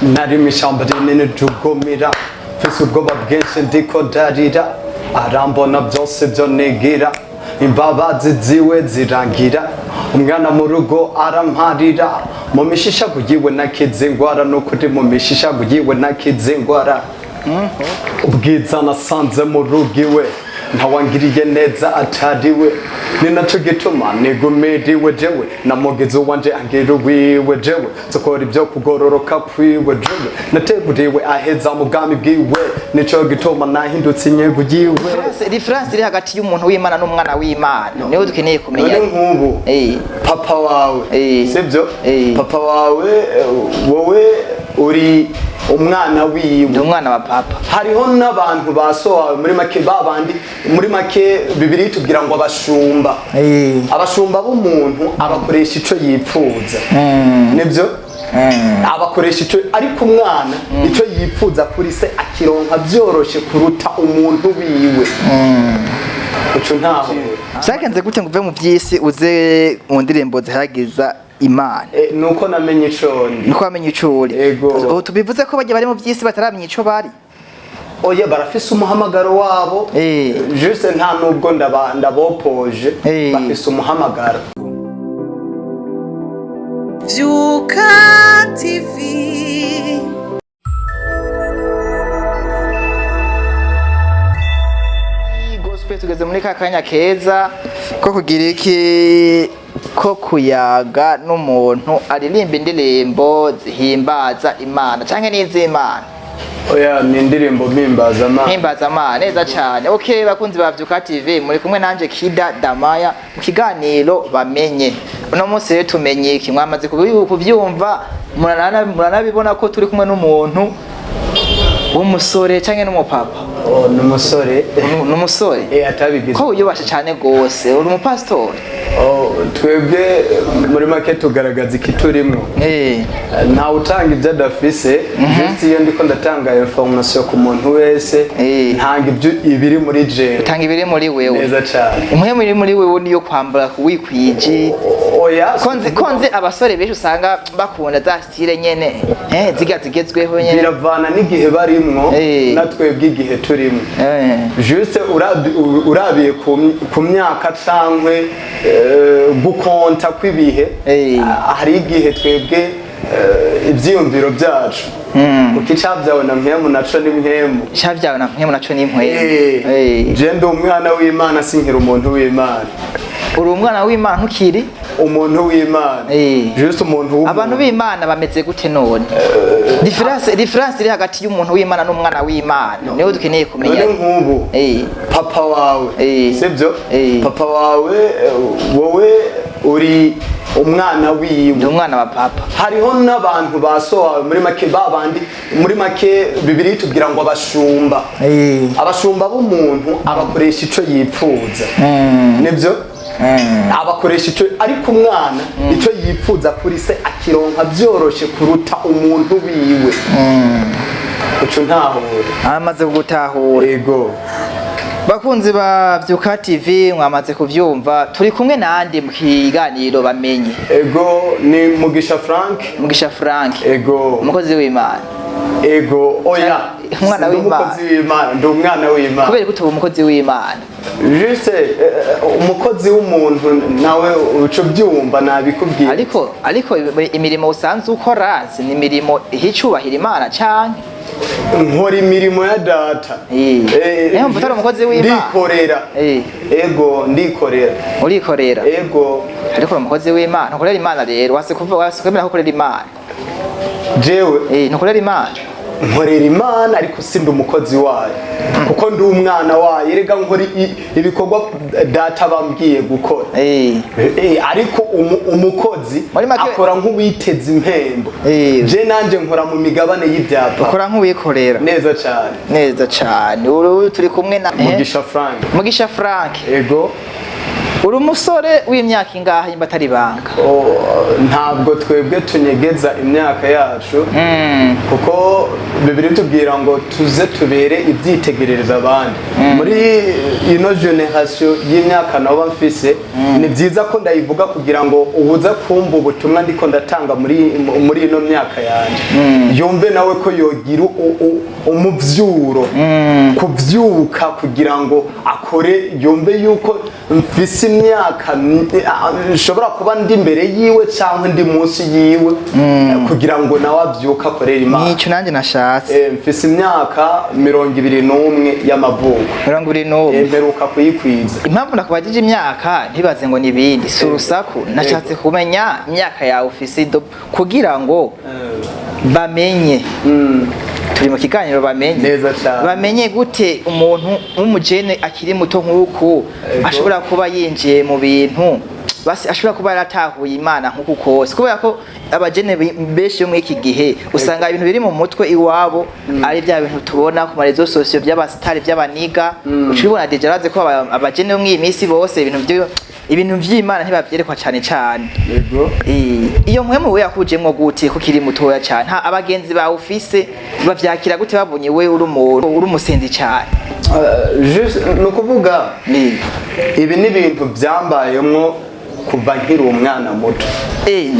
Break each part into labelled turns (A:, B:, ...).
A: Nari mu ishyamba rinini jugumira, mfise ubwoba bwinshi, ndiko ndarira. Arambona byose byo nigira, imbabazi ziwe zirangira. Umwana mu rugo aramparira, mu mishishago yiwe nakize ingwara. N'ukuri mu mishishago yiwe nakize ingwara. Ubwiza nasanze mu rugo iwe, ntawangiriye neza atariwe. Ni naco gituma nigumiriwe jewe, namugize uwanje, angira uwiwe. Jewe nzokora ibyo kugororoka kwiwe, jewe nateguriwe aheza mu bwami bwiwe. Nico gituma nahindutse inyego yiwe.
B: Différence iri hagati y'umuntu w'Imana n'umwana w'Imana niyo dukeneye kumenya.
A: None nk'ubu papa wawe, sibyo? Papa wawe, wowe uri umwana wiwe.
B: Ndi umwana wa papa.
A: Hariho n'abantu ba so wawe, muri make babandi, muri make Bibiliya itubwira ngo abashumba, abashumba b'umuntu abakoresha ico yipfuza, nibyo, abakoresha ico. Ariko umwana ico yipfuza kuri se akironka byoroshe kuruta umuntu wiwe. Uco ntaho.
B: Vyagenze gute ngo uve mu vy'isi uze mu ndirimbo zihayagiza Imana?
A: Nuko namenye ico ndi.
B: Niko wamenye ico uri?
A: Ego.
B: Ubu tubivuze ko bajya bari mu vy'isi bataramenya ico bari?
A: Oya, barafise umuhamagaro wabo. Juste nta nubwo ndabopoje. Bafise umuhamagaro.
C: Vyuka TV.
B: Gospel, tugeze muri ka kanya keza ko kugira iki, ko kuyaga n'umuntu aririmba indirimbo zihimbaza Imana canke n'iz'Imana.
A: Oya, ni indirimbo mpimbazamana.
B: Himbaza Imana neza cyane. Okay, bakunzi ba Vyuka TV, muri kumwe nanje Kida Damaya mu kiganiro Bamenye. Uno munsi rero tumenye iki? Mwamaze kuvyumva, muranabibona ko turi kumwe n'umuntu w'umusore canke n'umupapa?
A: Oh, ni umusore.
B: N'umusore.
A: Atabigize.
B: Ko wiyubashe cyane gose, uri umupasitori?
A: Oh, twebwe muri make tugaragaza ikiturimwo. Ntawe utanga ibyo adafise. Juste iyo ndiko ndatanga information ku muntu wese, ntanga ibyo ibiri muri jewe.
B: Utanga ibiri muri wewe.
A: Neza cyane.
B: Impwemu iri muri wewe niyo kwambara wikwije?
A: Oya.
B: Konzi abasore benshi usanga bakunda za style nyene, ziga zigezweho nyene.
A: Biravana n'igihe barimwo na twebwe igihe turimo. Juste urabiye ku myaka cankwe gukonta kw'ibihe, hari igihe twebwe ivyiyumviro byacu, kuko icabyawe na mpwemu naco ni mpwemu.
B: Icavyawe na mpwemu naco ni mpwemu.
A: Je ndi umwana w'Imana, sinkiri umuntu w'Imana.
B: Uri umwana w'Imana, ntukiri
A: umuntu w'Imana. Juste umuntu w'umuntu.
B: Abantu b'Imana bameze gute none? Différence iri hagati y'umuntu w'Imana n'umwana w'Imana niyo dukeneye kumenya.
A: None nk'ubu papa wawe, sibyo? Papa wawe, wowe uri umwana wiwe.
B: Ndi umwana wa papa.
A: Hariho n'abantu ba so wawe, muri make babandi, muri make Bibiliya itubwira ngo abashumba, abashumba b'umuntu abakoresha ico yipfuza, nibyo, abakoresha ico. Ariko umwana ico yipfuza kuri se akironka byoroshe kuruta umuntu wiwe. Uco ntahura.
B: Amaze gutahura.
A: Ego.
B: Bakunzi ba Vyuka TV, mwamaze kuvyumva, turi kumwe nande mu kiganiro Bamenye?
A: Ego, ni Mugisha Frank.
B: Mugisha Frank.
A: Ego.
B: Umukozi w'Imana?
A: Ego, oya.
B: Umwana
A: Sindi
B: w'Imana.
A: umukozi w'Imana, ndi umwana w'Imana.
B: Kubera ko utuba umukozi w'Imana?
A: Juste umukozi w'umuntu nawe uca ubyumva, nabikubwiye.
B: Ariko imirimo usanzwe ukora si ni imirimo iha icubahiro Imana canke?
A: Nkora imirimo ya data.
B: Niyo mpamvu utari umukozi w'Imana.
A: Ndikorera. Ego, ndikorera.
B: Urikorera?
A: Ego.
B: Ariko uri umukozi w'Imana, ntukorera Imana rero. Wase kuvuga, wase kwemera ko ukorera Imana?
A: Jewe?
B: Ntukorera Imana?
A: Nkorera Imana, ariko sindi umukozi wayo, kuko ndi umwana wayo. Erega nkora ibikorwa data bambwiye gukora. Ariko umukozi
B: Muri make-
A: akora nk'uwiteza impembo. Je nanje nkora mu migabane y'ibyapa.
B: Ukora nk'uwikorera.
A: Neza cyane.
B: Neza cane. Ubu turi kumwe na
A: Mugisha Frank.
B: Mugisha Frank.
A: Ego.
B: Uri umusore w'imyaka ingahe, nimba atari ibanga?
A: Oh, ntabwo twebwe tunyegeza imyaka yacu, kuko Bibiliya itubwira ngo tuze tubere ibyitegererezo abandi muri ino génération y'imyaka nabo mfise. Ni byiza ko ndayivuga kugira ngo ubuze kumva ubutumwa ndiko ndatanga muri ino myaka yanjye, yumve nawe ko yogira umuvyuro kuvyuka kugira ngo akore, yumve yuko mfise imyaka nshobora kuba ndi imbere yiwe cyangwa ndi munsi yiwe, kugira ngo nawe avyuke akorere Imana.
B: Nico nanjye nashatse.
A: Mfise imyaka 21 y'amavuko.
B: 21?
A: Mperuka kuyikwiza.
B: Impamvu nakubajije imyaka, ntibaze ngo ni ibindi, si urusaku, nashatse kumenya imyaka yawe ufise kugira ngo bamenye turi mu kiganiro, bamenye
A: Neza cane.
B: bamenye gute umuntu w'umujene akiri muto nk'uku ashobora kuba yinjiye mu bintu, basi ashobora kuba yaratahuye Imana nk'uku kose, kubera ko abajene benshi bo muri iki gihe usanga ibintu biri mu mutwe iwabo ari bya bintu tubona ku ma réseaux sociaux by'abasitari, by'abaniga. Uca ubibona déjà, arazi ko abajene bo muri iyi minsi bose ibintu vy'Imana ntibavyerekwa cane cane. Iyo mpwemu we yakujemwo gute ko ukiri mutoya cane? Nta abagenzi bawe ufise bavyakira gute babonye we uri umuntu uri umusenzi cane?
A: Ni ukuvuga ibi ni ibintu byambayemwo kuva nkiri umwana muto.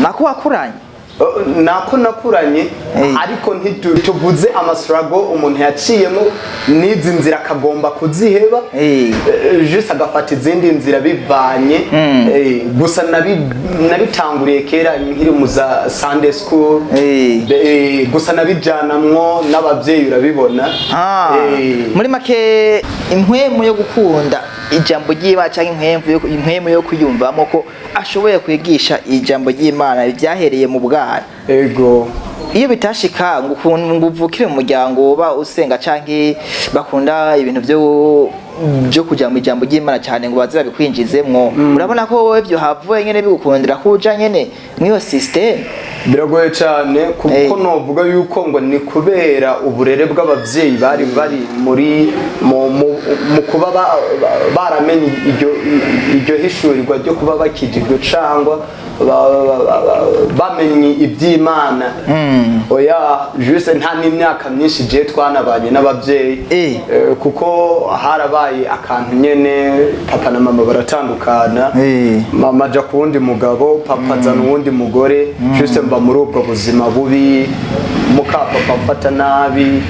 B: Nako wakuranye?
A: Nako nakuranye, ariko ntituvuze amasurago umuntu yaciyemo n'izi nzira akagomba kuziheba, juste agafata izindi nzira bivanye. Gusa nabitanguriye kera nkiri mu za Sunday school. Gusa nabijanamwo n'abavyeyi, urabibona.
B: Muri make impwemu yo gukunda ijambo ry'Imana cyangwa impwemu yo kwiyumvamo ko ashoboye kwigisha ijambo ry'Imana byahereye mu bwana.
A: Ego.
B: Iyo bitashika ngo ukuntu ngo uvukire mu muryango uba usenga canke bakunda ibintu byo kuja mu ijambo ry'Imana cyane ngo baze babikwinjizemwo, urabona ko wowe vyo havuye nyene bigukundira kuja nyene mw'iyo system?
A: Biragoye cyane, kuko novuga yuko ngo ni kubera uburere bw'abavyeyi bari muri mu kuba baramenye iryo hishurirwa ryo kuba bakijijwe cangwa bamenye iby'Imana. Oya, juste nta n'imyaka myinshi je twanabanye n'abavyeyi. Kuko harabaye akantu nyene, papa na mama baratandukana. Mama aja ku wundi mugabo, papa azana uwundi mugore. Juste mba muri ubwo buzima bubi, muka papa mfata nabi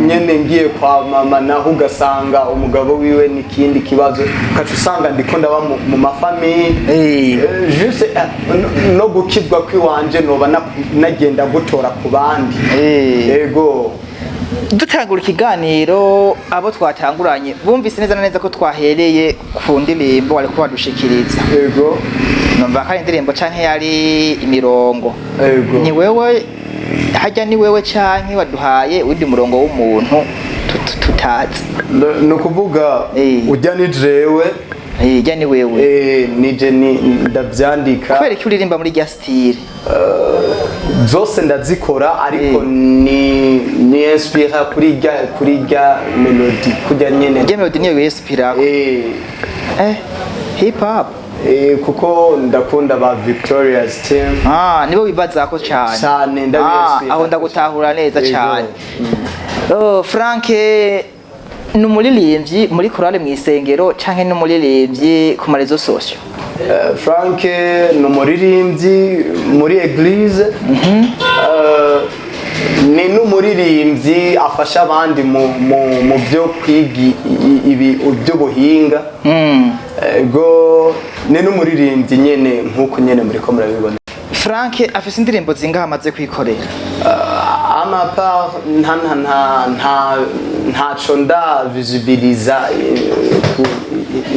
A: nyene. Ngiye kwa mama naho ugasanga umugabo wiwe n'ikindi kibazo, ukaca usanga ndiko ndaba mu ma familles. Juste no gukizwa kw'iwanje noba nagenda gutora ku bandi. Ego.
B: Dutangura ikiganiro, abo twatanguranye bumvise neza na neza ko twahereye ku ndirimbo wariko badushikiriza. Numva ko ari indirimbo canke yari imirongo? Ni wewe harya, ni wewe canke waduhaye uwundi murongo w'umuntu tutazi?
A: Ni ukuvuga ujya ni jewe.
B: Ijya ni wewe?
A: Nije ni ndavyandika.
B: Kubera iki uririmba muri rya style?
A: Zose ndazikora, ariko ni inspira kuri rya melody kurya nyene.
B: Rya melody niyo wiyinspirako? Hip hop.
A: Kuko ndakunda ba Victorious Team.
B: Ah, nibo wibazako cyane?
A: Cane, ndabiyinspira.
B: Aho ndagutahura neza cyane. Oh, Frank ni umuririmbyi muri korale mu isengero canke ni umuririmbyi ku ma réseaux sociaux?
A: Frank ni umuririmbyi muri église. Ni n'umuririmbyi afasha abandi mu byo kwiga ibi by'ubuhinga. Ego, ni n'umuririmbyi nyene nk'uko nyene muriko murabibona.
B: Frank afise indirimbo zingahe amaze kwikorera?
A: À ma part, nta ntaco ndavisibiliza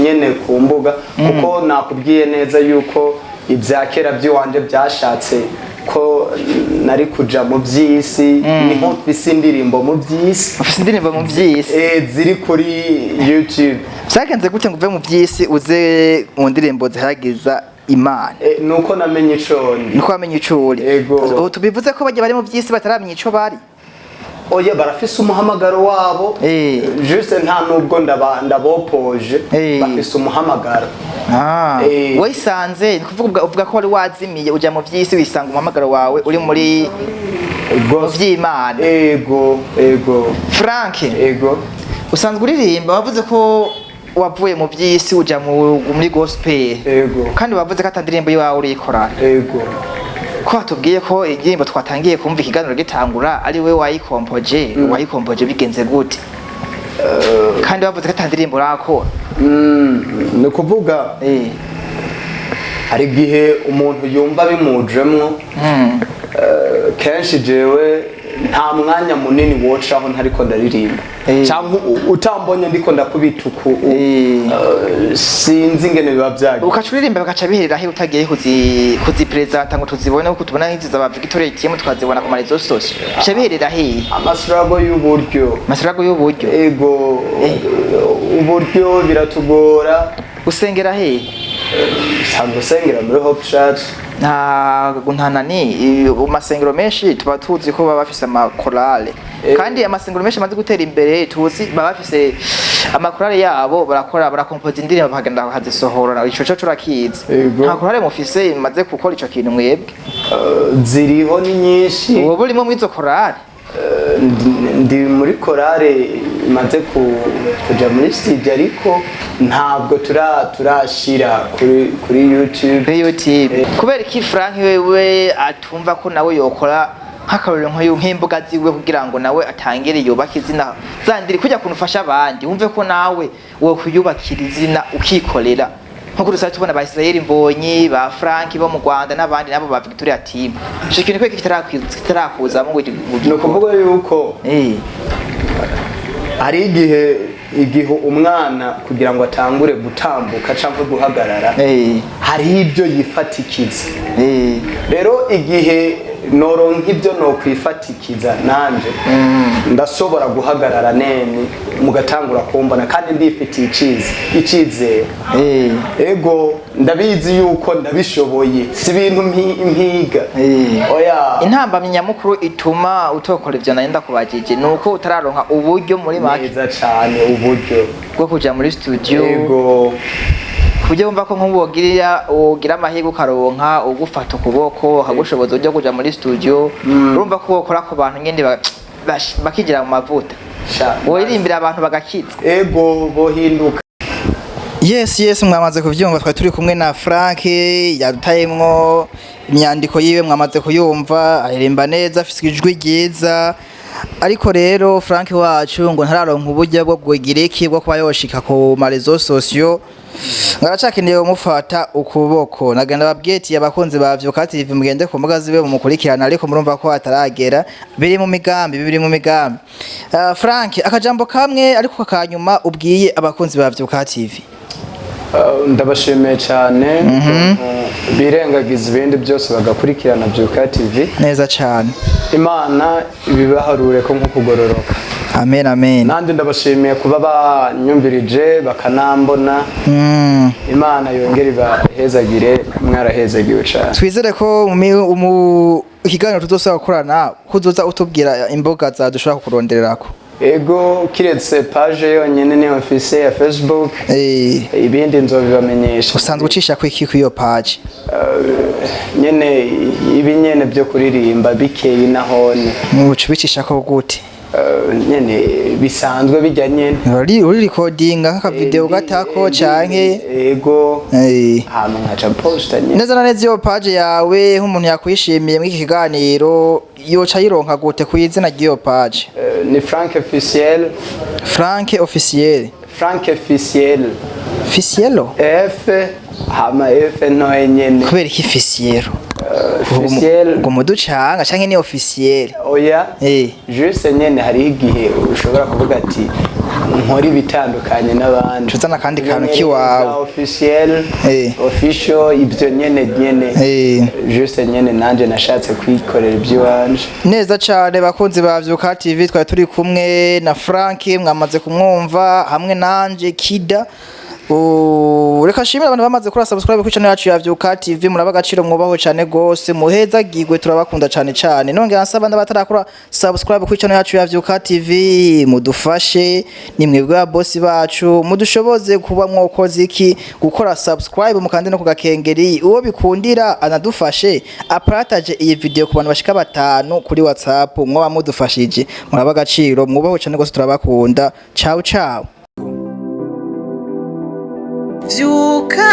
A: nyene ku mbuga, kuko nakubwiye neza yuko ibya kera by'iwanje byashatse ko nari kuja mu by'isi, niho mfise indirimbo mu by'isi.
B: Ufise indirimbo mu vy'isi?
A: Ziri kuri YouTube.
B: Vyagenze gute ngo uve mu vy'isi uze mu ndirimbo zihayagiza Imana?
A: Nuko namenye ico ndi.
B: Niko wamenye ico uri?
A: Ego.
B: Ubu tubivuze ko bajya bari mu vy'isi bataramenya ico bari?
A: Oya, barafise umuhamagaro wabo. Juste nta nubwo ndabopoje. Bafise umuhamagaro.
B: Wisanze ni kuvuga uvuga ko wari wazimiye, uja mu vy'isi, wisanga umuhamagaro wawe uri muri mu vy'Imana.
A: Ego.
B: Frank,
A: Ego.
B: usanzwe uririmba, wavuze ko wavuye mu vy'isi uja muri gospel.
A: Ego.
B: Kandi wavuze ko ata ndirimbo iwawe urikorana.
A: Ego.
B: Ko watubwiye ko indirimbo twatangiye kumva ikiganiro gitangura ari we wayikompoje, wayikompoje bigenze gute kandi wavuze ko ata ndirimbo urakora?
A: Ni ukuvuga hari igihe umuntu yumva bimujemwo. Kenshi jewe nta mwanya munini wocaho ntariko ndaririmba cyangwa utambonye ndiko ndakubita uku sinzi ingene biba byagiye.
B: Ukaca uririmba bagaca biherera he utagiye kuzipresenta ngo tuzibone, kuko tubona nk'izi za ba Victoria Team twazibona ku ma réseaux sociaux, bica biherera he?
A: Amasirago y'uburyo.
B: Amasirago y'uburyo?
A: Ego, uburyo biratugora.
B: Usengera he?
A: Nsanzwe usengera muri Hope Church.
B: Nta nani mu masengero menshi tuba tuzi ko baba bafise amakorale. Kandi amasengero menshi amaze gutera imbere tuzi baba bafise amakorale yabo, barakora, barakompoza indirimbo, bakagenda bakazisohora. Ico co turakizi.
A: Ego.
B: Nta korale mufise imaze gukora ico kintu mwebwe?
A: Ziriho, ni nyinshi.
B: Ubu burimo mw'izo korale?
A: Ndi muri korale imaze kuja muri studio, ariko ntabwo turashira kuri YouTube.
B: Kuri YouTube. Kubera iki Frank wewe atumva ko nawe yokora nk'akarorero nk'imbuga ziwe kugira ngo nawe atangire yubake izina zandiri kujya kuntu ufasha abandi, wumve ko nawe wokwiyubakira izina ukikorera nkuko dusanzwe tubona ba Israel Mbonyi, ba Frank bo mu Rwanda n'abandi nabo ba Victoria Team? Ico kintu kweki kitarakuzamo ngo
A: Ni ukuvuga yuko hari igihe umwana kugira ngo atangure gutambuka cyangwa guhagarara hariho ibyo yifatikiza. Rero igihe noronka ibyo nokwifatikiza, nanje ndashobora guhagarara nene mugatangura kumbona, kandi ndifitiye icizere. Ego, ndabizi yuko ndabishoboye, si ibintu mpiga. Oya.
B: Intambamyi nyamukuru ituma utokora ivyo nari ndakubajije ni uko utararonka uburyo muri make?
A: Neza cane, uburyo
B: bwo kuja muri studio.
A: Ego.
B: Ku buryo wumva ko nk'ubu wogira amahirwe ukaronka ugufata ukuboko akagushoboza uburyo kuja muri studio, urumva ko wokora ku bantu nyene bakigira mu mavuta, woririmbira abantu bagakizwa.
A: Ego, bohinduka.
B: Yes, mwamaze kuvyumva, twari turi kumwe na Frank, yadutayemwo imyandiko yiwe, mwamaze kuyumva, aririmba neza, afise ijwi ryiza. Ariko rero Frank wacu ngo ntararonka uburyo bwo kugira iki, bwo kuba yoshika ku ma réseaux sociaux, ngo aracakeneye kumufata ukuboko. Nagenda babwiye ati abakunzi ba Vyuka TV mugende ku mbuga ziwe mumukurikirana, ariko murumva ko ataragera, biri mu migambi, biri mu migambi. Frank, akajambo kamwe ariko kanyuma ubwiye abakunzi ba Vyuka TV.
A: Ndabashimiye cyane ukuntu birengagiza ibindi byose bagakurikirana Byuka TV.
B: Neza cyane.
A: Imana ibibaharure ko nko kugororoka.
B: Amen, amen.
A: Nandi ndabashimiye kuba banyumvirije bakanambona. Imana yongere ibahezagire, mwarahezagiwe cyane.
B: Twizere ko mu ikiganiro tuzosaba gukorana ko uzoza utubwira imbuga za dushobora kukurondererako.
A: Ego, kiretse page yonyine niyo mfise ya Facebook. Ibindi nzobibamenyesha.
B: Usanzwe ucisha kwiki kuri iyo page?
A: Nyene ibi nyene byo kuririmba bikeyi nahone.
B: Uca ubicisha ko gute?
A: Nyene bisanzwe bijya nyene.
B: Uri recordinga nk'aka video gatako canke?
A: Ego. Hama nkaca posta nyene.
B: Neza na neza, iyo page yawe nk'umuntu yakwishimiye muri iki kiganiro yoca ayironka gute ku izina ry'iyo page?
A: Ni Frank Officiel.
B: Frank Officiel?
A: Frank Officiel.
B: Officielo?
A: F hama F ntoya nyene.
B: Kubera iki Officielo?
A: Officiel.
B: Ngo muducanga canke ni officiel?
A: Oya. Juste nyene hariho igihe ushobora kuvuga ati nkora ibitandukanye n'abandi.
B: Cuzana akandi kantu
A: Nyene
B: kiwawe.
A: za officiel. Official, ibyo nyene. Juste nyene nanje nashatse kwikorera iby'iwanje.
B: Neza cane, bakunzi ba Vyuka TV, twari turi kumwe na Frank, mwamaze kumwumva, hamwe nanje Kida. Reka nshimire abantu bamaze kuri subscribe kuri channel yacu ya Vyuka TV. Muraba agaciro, mwubaho cyane gose, muhezagirwe, turabakunda cyane cyane. Nongera nsaba n'abatarakora subscribe kuri channel yacu ya Vyuka TV, mudufashe, ni mwebwe ba boss bacu, mudushoboze kuba mwokoze iki? Gukora subscribe, mukande no kugakengeri. Uwo bikundira anadufashe apartage iyi video ku bantu bashika batanu kuri WhatsApp, mwoba mudufashije. Muraba agaciro, mwubaho cyane gose, turabakunda. Ciao ciao.
C: Vyuka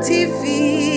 C: TV.